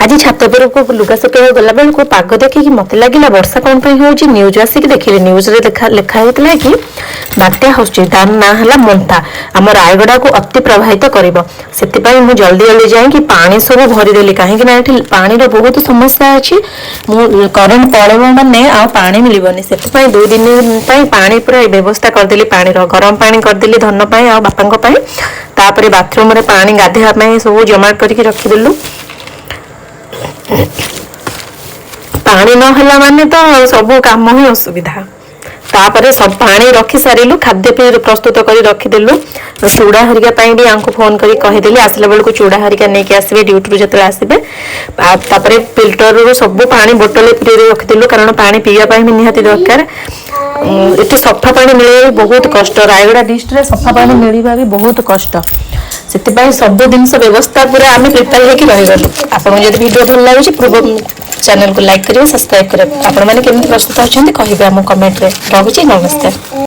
ଆଜି ଛାତ ଉପରକୁ ଲୁଗା ଶୁଖେଇବାକୁ ଗଲା ବେଳକୁ ପାଗ ଦେଖିକି ମତେ ଲାଗିଲା ବର୍ଷା କଣ ପାଇଁ ହଉଛି। ନ୍ୟୁଜ ଆସିକି ଦେଖିଲି, ନ୍ୟୁଜରେ ଲେଖା ହେଇଥିଲା କି ବାତ୍ୟା ଆସୁଛି, ତାର ନାଁ ହେଲା ମୋନ୍ଥା, ଆମ ରାୟଗଡ଼ାକୁ ଅତି ପ୍ରଭାବିତ କରିବ। ସେଥିପାଇଁ ମୁଁ ଜଲ୍ଦି ଜଲ୍ଦି ଯାଇକି ପାଣି ସବୁ ଭରିଦେଲି, କାହିଁକି ନା ଏଠି ପାଣିର ବହୁତ ସମସ୍ୟା ଅଛି। ମୁଁ କରେଣ୍ଟ ପଳେଇବ ମାନେ ଆଉ ପାଣି ମିଳିବନି। ସେଥିପାଇଁ 2 ଦିନ ପାଇଁ ପାଣି ପୁରା ବ୍ୟବସ୍ଥା କରିଦେଲି। ପାଣିର ଗରମ ପାଣି କରିଦେଲି ଧନ ପାଇଁ ଆଉ ବାପାଙ୍କ ପାଇଁ। ତାପରେ ବାଥରୁମରେ ପାଣି ଗାଧେଇବା ପାଇଁ ସବୁ ଜମା କରିକି ରଖିଦେଲୁ। ପାଣି ନହେଲା ମାନେ ତ ସବୁ କାମ ହିଁ ଅସୁବିଧା। ତାପରେ ସବୁ ପାଣି ରଖି ସାରିଲୁ, ଖାଦ୍ୟ ପ୍ରସ୍ତୁତ କରି ରଖିଦେଲୁ। ଚୁଡ଼ା ହରିକା ପାଇଁ ବି ୟାଙ୍କୁ ଫୋନ କରି କହିଦେଲି, ଆସିଲା ବେଳକୁ ଚୁଡ଼ା ହରିକା ନେଇକି ଆସିବେ ଡ୍ୟୁଟିରୁ ଯେତେବେଳେ ଆସିବେ। ଆଉ ତାପରେ ଫିଲ୍ଟରରୁ ସବୁ ପାଣି ବୋଟଲରେ ପୁରେଇ ରଖିଦେଲୁ, କାରଣ ପାଣି ପିଇବା ପାଇଁ ବି ନିହାତି ଦରକାର। ଏଠି ସଫା ପାଣି ମିଳିବା ବି ବହୁତ କଷ୍ଟ। ରାୟଗଡ଼ା ଡିଷ୍ଟ୍ରିକ୍ଟରେ ସଫା ପାଣି ମିଳିବା ବି ବହୁତ କଷ୍ଟ। ସେଥିପାଇଁ ସବୁ ଜିନିଷ ବ୍ୟବସ୍ଥା ପୁରା ଆମେ ପ୍ରିପେୟାର ହେଇକି ରହିଗଲୁ। ଆପଣଙ୍କୁ ଯଦି ଭିଡ଼ିଓ ଭଲ ଲାଗୁଛି, ପୂର୍ବ ଚ୍ୟାନେଲକୁ ଲାଇକ୍ କରିବେ, ସବସ୍କ୍ରାଇବ୍ କରିବେ। ଆପଣମାନେ କେମିତି ପ୍ରସ୍ତୁତ ଅଛନ୍ତି, କହିବେ ଆମ କମେଣ୍ଟରେ। ରହୁଛି, ନମସ୍କାର।